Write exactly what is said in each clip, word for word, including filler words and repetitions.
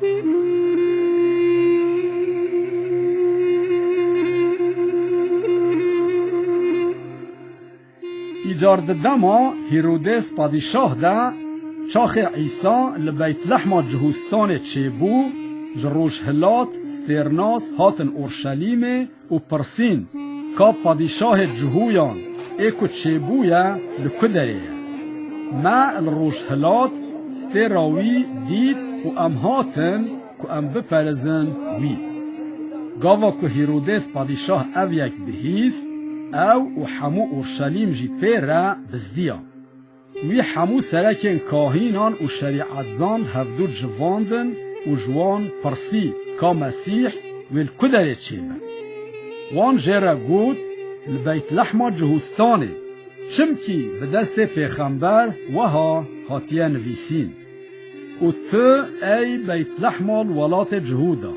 Îcar di dema Hîrodês padîşah de çaxê Îsa li Beytlehma Cihûstanê çêbû, ji rojhilat stêrnas hatin Orşelîmê û pirsîn, Ka padîşahê Cihûyan, ê ku çêbûye li ku derê ye? Me li rojhilat stêra wî dît û em hatin ku em biperizin wî. Gava ku Hîrodês padîşah ev yek bihîst, ew û hemû Orşelîm jî pê re bizdiya. Wî hemû serekên kahînan û şerîetzan hevdû civandin û ji wan pirsî, Ka Mesîh wê li ku derê çêbe? Wan jê re got, Li Beytlehma Cihûstanê, çimkî bi destê pêxember weha hatiye nivîsîn: Û tu, ey Beytlehma li welatê Cihûda,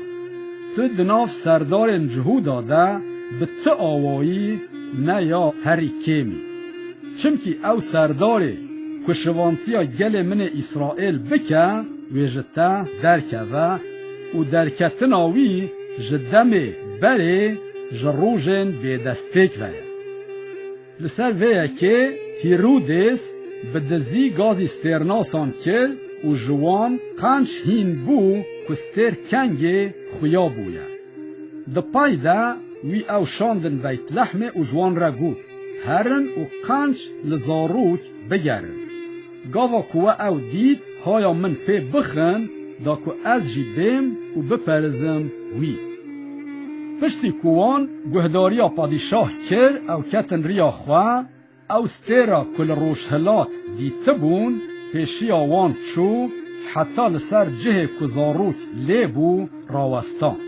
tu di nav serdarên Cihûda de bi tu awayî ne ya herî kêm î. Çimkî ew serdarê ku şivantiya gelê min ê Îsraêl bike, wê ji te derkeve û derketina wî ji demê berê ji rojên bêdestpêk ve ye. Li ser vê yekê Hîrûdês bi dizî gazî stêrnasan kir û ji wan qenc hîn bû ku stêr kengê xuya bûye. Di pey de wî ew şandin Beytlehmê û ji wan re got, Herin û qenc li zarok bigerin. Gava ku we ew dît, haya min pê bixin, da ku ez jî bêm û biperizim wî. Piştî ku wan guhdariya padîşah kir, ew ketin riya xwe, ew stêra ku li rojhilat dîtibûn, pêşiya wan çû, heta li ser cihê ku zarok lê bû, rawestan.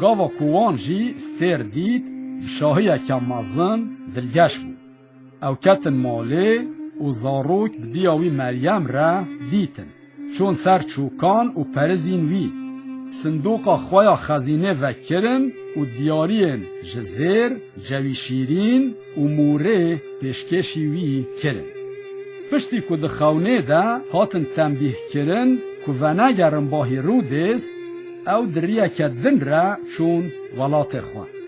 Gava ku wan jî stêr dît, bi şahiyeke mezin dilgeş bû. Ew ketin malê û zarok bi diya wî Meryem re dîtin. Çûn ser çûkan û perizîn wî. Sindoqa xwe ya xezînê vekirin û diyariyên ji zêr, cewî şîrîn û mûrê pêşkêşî wî kirin. Piştî ku di xewnê de hatin tembîhkirin ku venegerin ba Hîrûdês, ew di riyeke din re çûn welatê xwe.